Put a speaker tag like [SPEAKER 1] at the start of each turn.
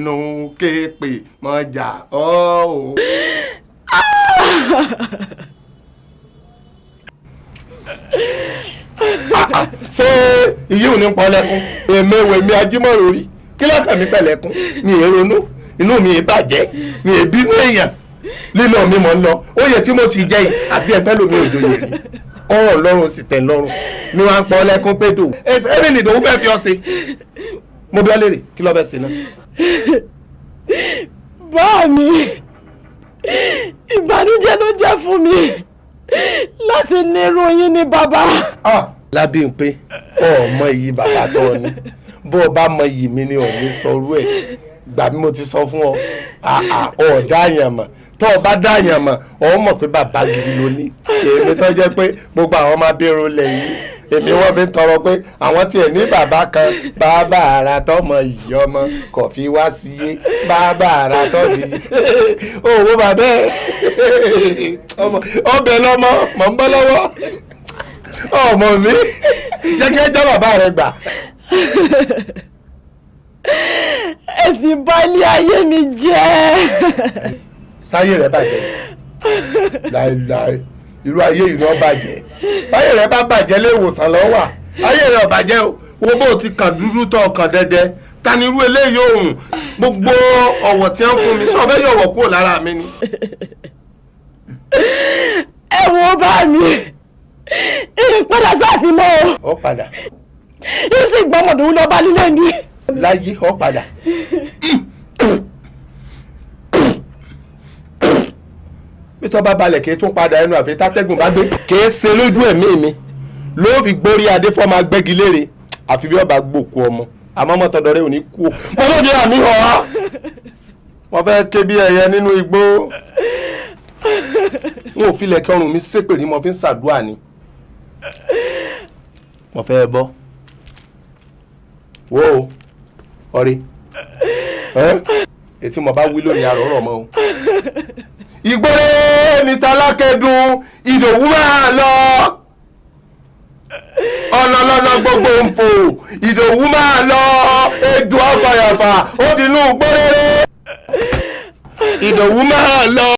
[SPEAKER 1] Nù kéèpè mọ̀jà ọ́ o. Ṣé ìyí ò ní pọ́ lẹ́kún? Èmi wèmi ajímọ̀rò rí kí lọ́kàn mi pẹ̀lẹ́kún, mi è ronú, inú mi è bàjẹ́, mi è bínú èèyàn. Lílọ mi mọ̀ ń lọ, oyè tí mo sì jẹ́ yìí, àbí ẹgbẹ́ lomi ò joyè rí, ọ̀rọ̀ lọ́rùn sì tẹ̀ lọ́rùn mi wá ń pọ́ lẹ́kún pé dò ẹ̀mí nìdòwú fẹ́ fi ọ́ ṣe. Mo bí ọ léèrè, kí ló fẹ́ ṣe náà?
[SPEAKER 2] Bá mi, ìbànújẹ́ ló jẹ́ fún mi láti nírú yín ní bàbá.
[SPEAKER 1] Lábímpé, ọmọ iyì bàbá tó ọ ní, bó o bá mọ iyì mi ni ò ní sọrú ẹ. Gbà bí mo ti sọ fún ọ, ọ dáyàn mọ̀. Tó o bá dáyàn mọ̀, ọ mọ̀ pé bàbá gidi ló ní. Èmi tó jẹ́ pé gbogbo àwọn ọmọ abẹ́rù lẹ̀ yìí, èmi wọ́n fi ń tọrọ pé àwọn tiẹ̀ ní bàbá kan, bàbá ara tọmọ yìí, ọmọ kò fi wá sí i, bàbá ara tọ́ mi owó bàbá ẹ ọbẹ̀ lọ́mọ mọ̀ ń bọ́ lọ́wọ́ ọmọ mi. Jẹ́ kí ẹ já bàbá rẹ gbà.
[SPEAKER 2] Ẹ sì bà ilé ayé mi jẹ́.
[SPEAKER 1] Sáyé rẹ bàjẹ́ láéláé, irú ayé yìí ló bàjẹ́. Ayé rẹ bá bàjẹ́, lé ìwòsàn lọ wà. Ayé rẹ ò bàjẹ́ o. Wo bó ti kàn dúdú tó ọkàn dẹ́dẹ́, ta ni irú eléyìí? Òun gbogbo ọ̀wọ̀ tí wọ́n fún mi, sọ fẹ́ yọ̀wọ̀ kúrò lára mi ni.
[SPEAKER 2] Ẹ wo bá mi, ìpadà sáàfin mọ́ o.
[SPEAKER 1] Ọ padà.
[SPEAKER 2] Yìí sì gbọ́mọdún lọ bá nílé ni.
[SPEAKER 1] Láyé, ọ padà. Bí tọ́ bá balẹ̀ kí tún padà ẹnu àfi tátẹ́gùn bá gbé. Kì í ṣe lójú ẹ̀mí mi ló fi gbórí adé fọ́ máa gbẹ́gi léèrè, àfi bí ọba gbòkú ọmọ, àmọ́ ọmọ tọ̀dọ̀ rẹ ò ní kú o. Mo ló di àmì hàn á. Wọ́n fẹ́ ké bí ẹyẹ nínú igbó. N ò filẹ̀ kí ọrùn mi ṣépè ní, mo fi ń ṣàdúrà ni. Mo fẹ́ bọ́. Wo ọ̀rẹ́ etí mo bá wí lónìí, àrò ọ̀rọ̀ mọ́ o. Ìgbó níta lákẹ́dùn, Ìdòwú máa lọ ọ̀nà lọ́nà gbogbo ń fò, Ìdòwú máa lọ, ejò ọkọ̀yọ̀fà ó ti nú gbóréré, Ìdòwú máa lọ.